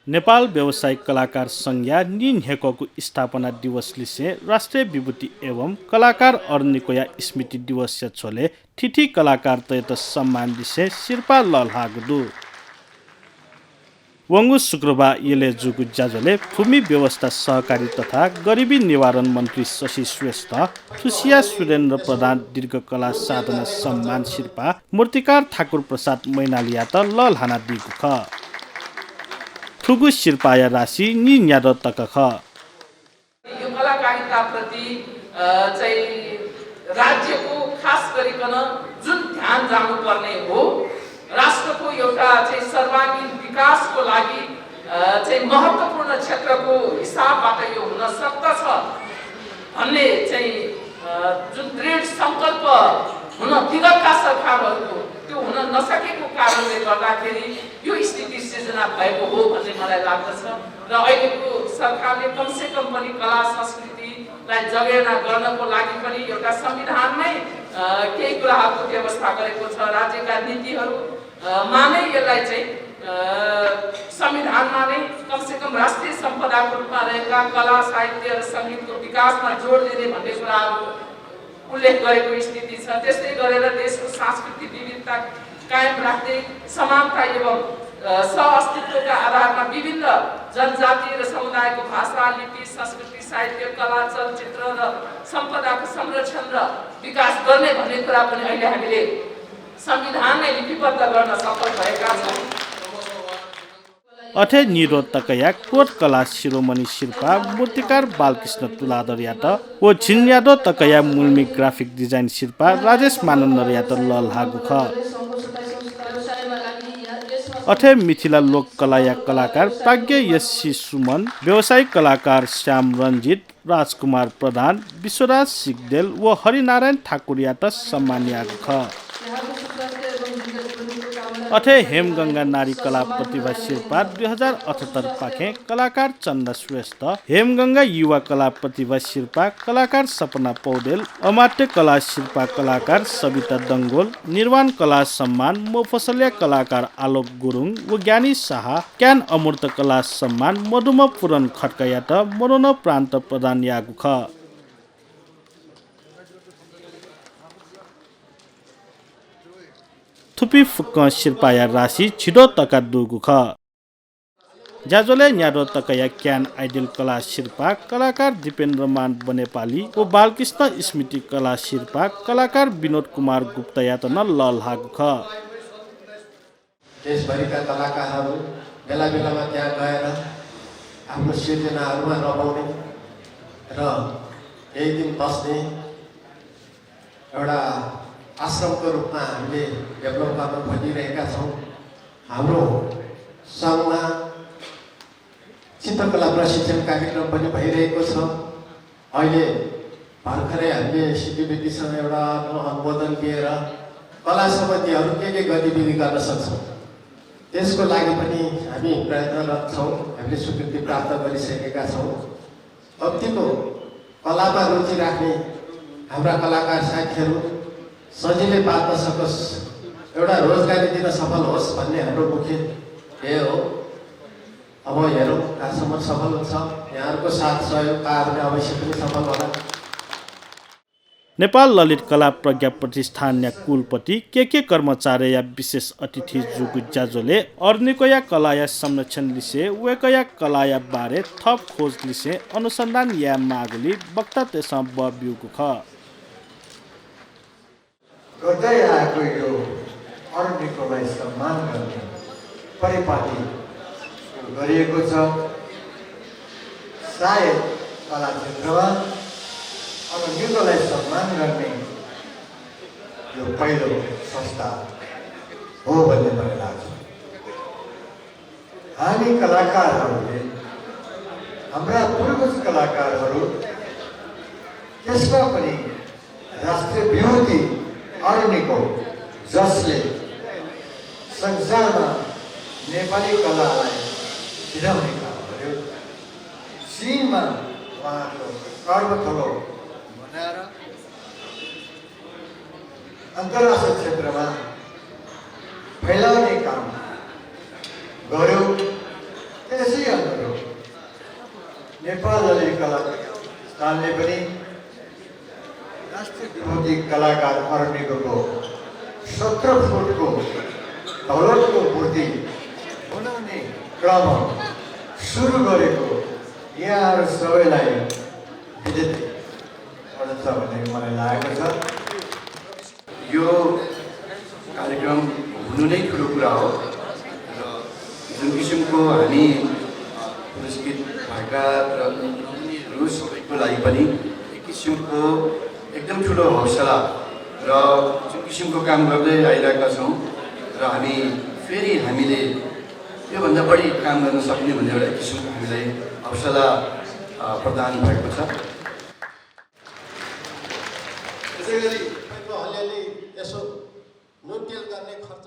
नेपाल व्यावसायिक कलाकार संज्ञा निहेको स्थापना दिवस लिसे राष्ट्रिय विभूति एवं कलाकार अर्निकोया स्मृति दिवस छोले ठिठी कलाकार तयत सम्मान दिसे शिर्पा ललहागुदु वंगु शुक्रबार येले जुगु जाजले भूमि व्यवस्था सहकारी तथा गरिबी निवारण मन्त्री शशि श्रेष्ठ थुसिया सुरेन्द्र प्रधान दीर्घकला साधना सम्मान शिर्पा मूर्तिकार ठाकुर प्रसाद मैनालिया त ललहाना दिगु ख थुगु शिर्पाया राशि नि न्याद तक ख यो कलाकारिता प्रति चाहिँ राज्यको खास गरिकन जुन ध्यान जानु पर्ने हो राष्ट्रको एउटा चाहिँ सर्वाङ्गीन विकासको लागि चाहिँ महत्त्वपूर्ण क्षेत्रको हिसाबबाट यो हुन सक्दछ भन्ने चाहिँ जुन दृढ संकल्प हुन विगतका सरकारहरूको त्यो हुन नसकेको कारणले गर्दाखेरि यो स्थिति सिर्जना भएको हो भन्ने मलाई लाग्दछ र अहिलेको सरकारले कमसेकम पनि कला संस्कृतिलाई जगेर्ना गर्नको लागि पनि एउटा संविधानमै केही कुराहरूको व्यवस्था गरेको छ राज्यका नीतिहरूमा नै यसलाई चाहिँ संविधानमा नै कमसेकम राष्ट्रिय सम्पदाको रूपमा रहेका कला साहित्य र सङ्गीतको विकासमा जोड दिने भन्ने कुराहरू उल्लेख गरेको स्थिति छ। त्यस्तै गरेर देशको सांस्कृतिक विविधता कायम राख्दै समानता एवं सहअस्तित्वका आधारमा विभिन्न जनजाति र समुदायको भाषा लिपि संस्कृति साहित्य कला चलचित्र र सम्पदाको संरक्षण र विकास गर्ने भन्ने कुरा पनि अहिले हामीले संविधानले लिपिबद्ध गर्न सफल भएका छौँ। अथे निरोध तकया कोट कला शिरोमणि शिल्पा मूर्तिकार बालकृष्ण तुलाधर यात ओ झिन्यादो तकया मुल्मी ग्राफिक डिजाइन शिल्पा राजेश मानन्द यात ललहागु ख अथे मिथिला लोक कला या कलाकार प्राज्ञ यसी सुमन व्यावसायिक कलाकार श्याम रञ्जित राजकुमार प्रधान विश्वराज सिगदेल व हरिनारायण ठाकुर यात सम्मानियागु ख अथे हेमगंगा नारी कला प्रतिभा शिल्पा 2078 पाखे कलाकार चन्दा श्रेष्ठ हेमगंगा युवा कला प्रतिभा शिल्पा कलाकार सपना पौडेल अमात्य कला शिल्पा कलाकार सविता दंगोल निर्वाण कला सम्मान मोफसलिया कलाकार आलोक गुरुङ व ज्ञानी शाह क्यान अमूर्त कला सम्मान मधुम पुरन खड्कायात मनोन प्रान्त प्रधान यागु ख थुपी फुक्क शिल्पाया राशि छिडो तका दुगु ख जाजोले न्याडो तकया क्यान आइडियल कला शिल्पा कलाकार दीपेन्द्र मान बनेपाली ओ बालकृष्ण स्मृति कला शिल्पा कलाकार विनोद कुमार गुप्ता यातन ललहागु ख देशभरिका कलाकारहरू बेला बेलामा त्यहाँ गएर आफ्नो सिर्जनाहरूमा रमाउने र केही दिन बस्ने एउटा आश्रमको रूपमा हामीले डेभलप गर्न खोजिरहेका छौँ। हाम्रो सङ्घमा चित्रकला प्रशिक्षण कार्यक्रम पनि भइरहेको छ। अहिले भर्खरै हामीले सिद्धिविधिसँग एउटा अनुमोदन लिएर कला सम्बन्धीहरू के गतिविधि गर्न सक्छौँ त्यसको लागि पनि हामी प्रयत्नरत छौँ। हामीले स्वीकृति प्राप्त गरिसकेका छौँ। अबको कलामा रुचि राख्ने हाम्रा कलाकार साथीहरू सजिलै पाल्न सकोस् एउटा रोजगारी दिन सफल होस् भन्ने हाम्रो मुख्य ध्येय हो। अब हेरौँ कहाँसम्म सफल हुन्छ। यहाँहरूको साथ सहयोग पायो भने अवश्य पनि सफल होला। नेपाल ललित कला प्रज्ञा प्रतिष्ठान या कुलपति के कर्मचारी या विशेष अतिथि जुगु जाजोले अर्निकोया कलाया संरक्षण लिसे वेकया कलाया बारे थप खोज लिसे अनुसन्धान या मागुली वक्ता त्यसमा बब्युगु ख गर्दै आएको यो अर्निकोलाई सम्मान गर्ने परिपाटी गरिएको छ। सायद कला क्षेत्रमा अर्निकोलाई सम्मान गर्ने यो पहिलो संस्था हो भन्ने मलाई लाग्छ। हामी कलाकारहरूले हाम्रा पूर्वज कलाकारहरू त्यसमा पनि राष्ट्रिय विभूति अर्निको जसले संसारमा नेपाली कलालाई चिनाउने काम गर्यो चीनमा उहाँको कर्मथलो बनाएर अन्तर्राष्ट्रिय क्षेत्रमा फैलाउने काम गर्यो। त्यसै अनुरूप नेपाल ललित कला संस्थानले पनि राष्ट्रिय विभूति कलाकार अरण्यको 17 फुटको धौलतको मूर्ति बनाउने क्रम सुरु गरेको यहाँहरू सबैलाई विदित हुनुहुन्छ भन्ने मलाई लागेको छ। यो कार्यक्रम हुनु नै ठुलो कुरा हो र जुन किसिमको हामी पुरस्कृत भएका र सबैको लागि पनि एक किसिमको एकदम ठुलो हौसला र जुन किसिमको काम गर्दै आइरहेका छौँ र हामी फेरि हामीले योभन्दा बढी काम गर्न सक्ने भन्ने एउटा किसिमको हामीलाई हौसला प्रदान भएको छ। त्यसै गरी अलिअलि यसो नुन तेल गर्ने खर्च